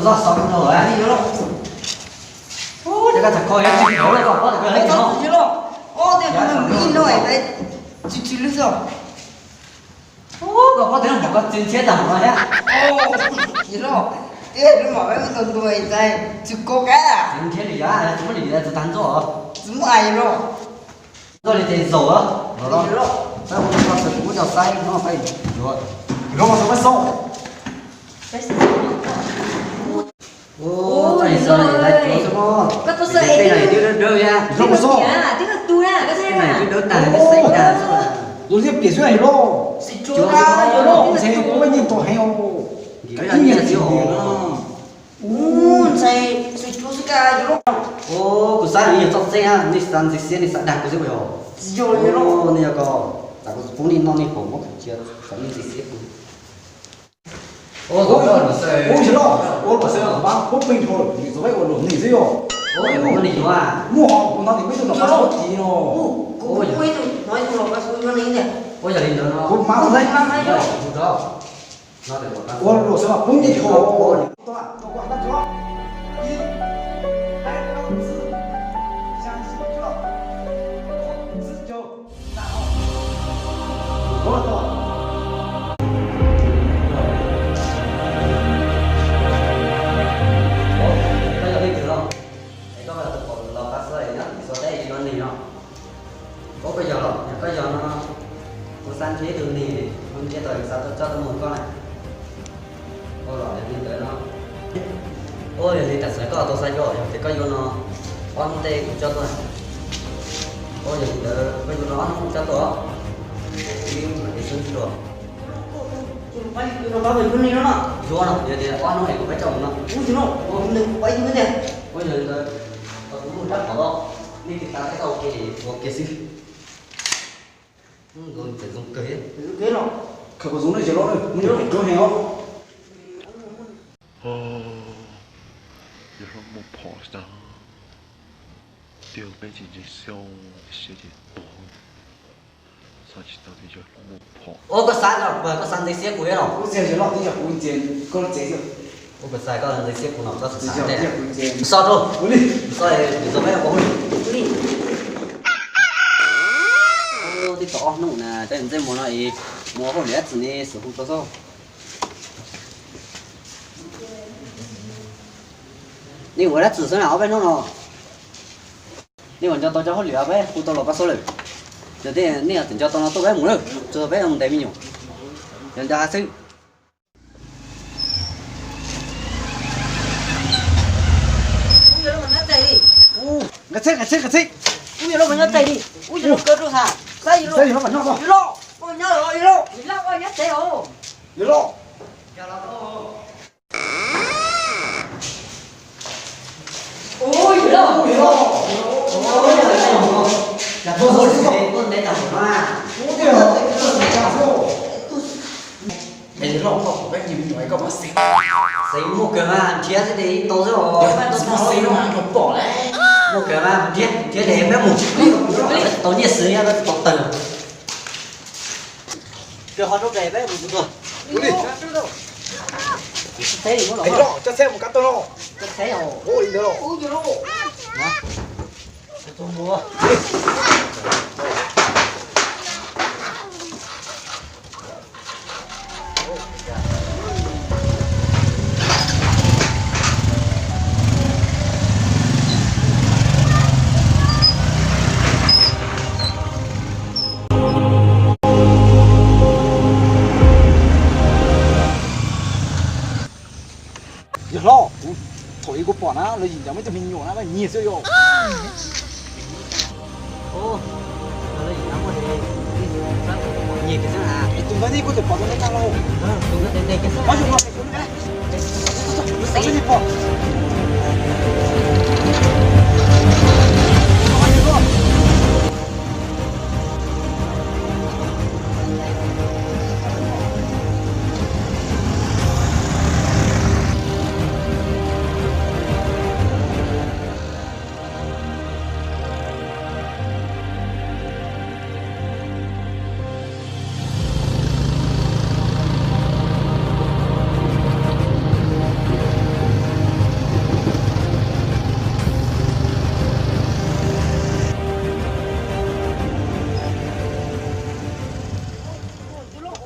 Los xov rau, ua li yog los. Ub, cov koj tham kho yog tsis khov los koj pob tawm koj hleb no. Ub, tej no ib no es tsis tsis lwj xwb. Ub, koj pob tawm no mas koj txiv nrhiav tag npaum no thiab. Yog los, tej lub mam peb mus tau ntua ntxais tsis kov kav. Txiv nrhiav lwm yam, tsis muaj lwm yam tsis tag nrho. Tsis muaj ais los. Koj li ces zaum los, los los. Saib kuv koj xav kuv cov saib no peb yuav. Los mas xav peb xaub. Ua, txawj xav li lawv cuav xwb mog. Koj tuaj xav es twb dawb dawb thiab. Twb dawb tag, twb xeeb tag xwb. Los thiab piam xwb los. Xav cuav, ntshe kuv peb nyiam tau heev os. Ib nyuag txiv os. Ub, ntshe xav cuav xwb koj yuav los. Ua, kuv xav yog txoj xeeb na, nej xav ntxim xiab nej xav dag kuv xwb puas yog? Tsis yog, yog los. Nej yog koj, tas kuv pub nej noj nej haus muab kuv cia, xav nej ntxim xiab kuv. Ub, yog los, ua los xav los pab pub peb nrho, yus txawm peb ua luag neeg xwb yog. Ua, kuv muaj neeg yuav. Muaj, kuv hnov tias peb tug los pab suav tid no. Kuv muaj ib tug, hnov ib tug los pab suav yuav neeg tiag. Ua yog li ntawd no. Kuv mam li, kuv mam li. Ua los xav los pub nyiaj rau. Koj yog leej twg no? Es koj yog tus pom los pab xwb es nyob tim Suav teb yuav neeg no? Ua koj yog los, yog koj yog no, kuv xav nrhiav ib tug neeg, kuv nrhiav tau xav tuaj coj tuaj mus koj na. Ua los yog li ntawd no. Ua yog li tam sim koj tau xav yuav, yog tias koj yuav no, ob hnub tej kuv coj tuaj. Ua yog li ntawd koj yuav no ob hnub kuv coj tuaj. Ib mam li sib ntsib dua. Yuav no, yog tias ob hnub es kuv peb coj mus no. Ua yog li ntawd, kuv mus rab qhov los, nej tig tas teb tau ua ke, ua ke xwb. Zoo kawg, khaws kom zoo na, yog los na, muaj coob heev os. Yog hlob muaj phom tas, twb peb tsis ntseeg xyov siab ces tuag. Xav tsis tau tias yog hlob muaj phom. Ua koj xav, koj xav ntxeev xiab kuv thiab los? Ua txiv, yog los twb yog kuv ntxias koj tsev xwb. Ua koj xav koj ntxeev xiab kuv no, koj xav ntxias. So rau. Ua li. So, ua li. Twb tau ob hnub na, cov ntxej muag no es mus hauj lwm dab tsi ne, xub hu tau xwb. Nej ua dab tsi xwb na ob peb hnub no? Nej ua nco tau cov hauj lwm peb hu tau los pab xwb lawm. Yog tias nej tseem nco tau no tuaj peb mus lawm, tsuas peb mus ntes me nyuam. Yog nco xwb. Nqa tsheb, nqa tsheb, nqa tsheb. Ub, yog loj mas nyob tes li. Ub, yog loj kawg rau ha. Xav yog loj mas nyob, yog loj, yog loj, yog loj, yog loj. Ub, yog loj, yog loj. Ub, yog loj, koj peb nyiam me nyuam koj mas xeev. Xeev muaj kawg mas nrhiav xwb ces ib tau xwb os. Muaj kawg mas nrhiav, nrhiav ces peb mus. Tau nyiaj xwb nyob tau tawg. Kawg ho rau pem peb mus tus tuag. Ua li. Coj tsheb mus kab tag no. Coj tsheb os. Ua li ntawd los. Yog hlob, kuv thaum ub kuv pom na, lawv yeej ncaws muaj ib tug me nyuam na, nyiag xwb yog. Tus ntawd nej kuj tseem pom tus neb tag lauj. Tus ntawd ntes ntes kiag xwb. Tus ntawd nej pom.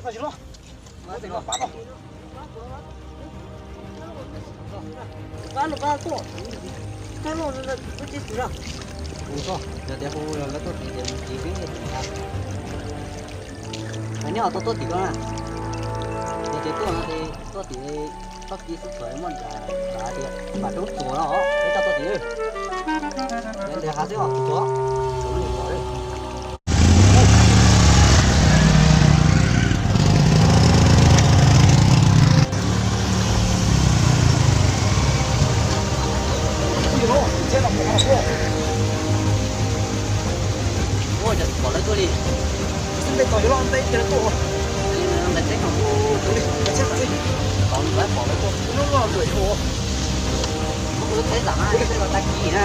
Yog tias hu los lawv tuaj tim ces mus tim xwb. Hais neb ho tuaj tuaj tim ko na. Ces tuaj no ces tuaj tim txoj kev xub txhuam muaj nram tias pas roob txuas no os, peb coj tuaj tim. Ntiav hav xwb os, txuas. Ua cas tsis pom lawv tuaj li? Xib npe tos yuav loj ntev ces lawv tuaj. Ntev teb no. Tos lawv pom lawv tuaj. Lub loj lawm yuav ua. Muab kuv lub tsheb zam na, tsheb los tag kis na.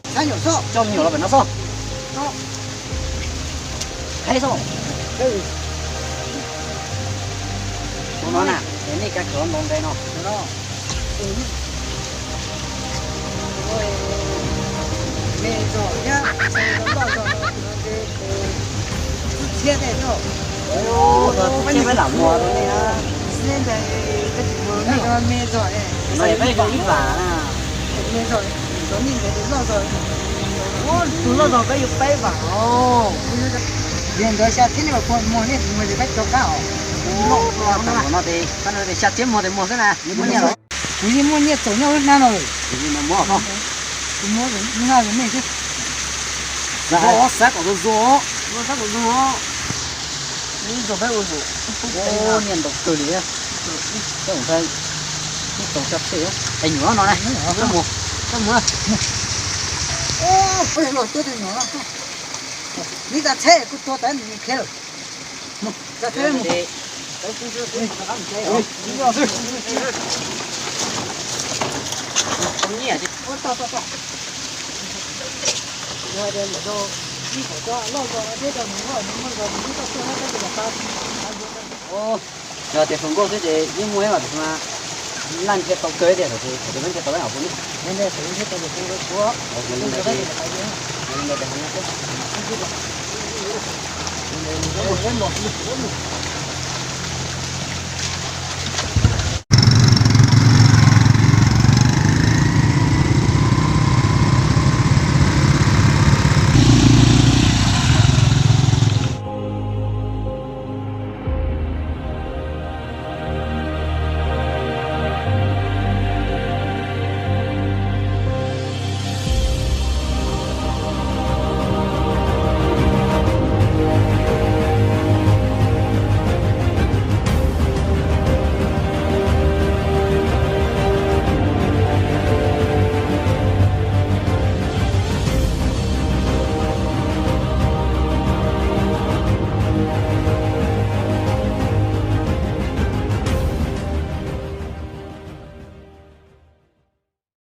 Txhab nyuam xwb, coj me nyuam los pem no xwb. Qheb xwb. Tus no na, es nej kav kawm ntau nqe no. Txhiab peb lam muag rau nej na. No es peb zoo ib vam na. Tus loj zog peb yuav peb vam os. Yog ntawd xya txhiab nej mam muag, nej mus peb rov qab os. Tus no ces xya txhiab muag ces muag xwb na, muaj nyiaj los. Kuv yeej muaj nyiaj txaus nyob lub hnab no lawm. Kuv muab nqa rau nej xwb. Xav kom zoo zoo. Nyiaj ntau kawg li. Ib tau xya txhiab es nyuam no na. Koj mus, koj mus. Neb tas tsheb kuv tua tas nws khiav lawm. Yog tias hluas nkauj xwb ces yeej muaj ib los tias mas laj nrhiav tau kawg tiag, tab sis thaum twg peb nrhiav tau peb mam hu ne.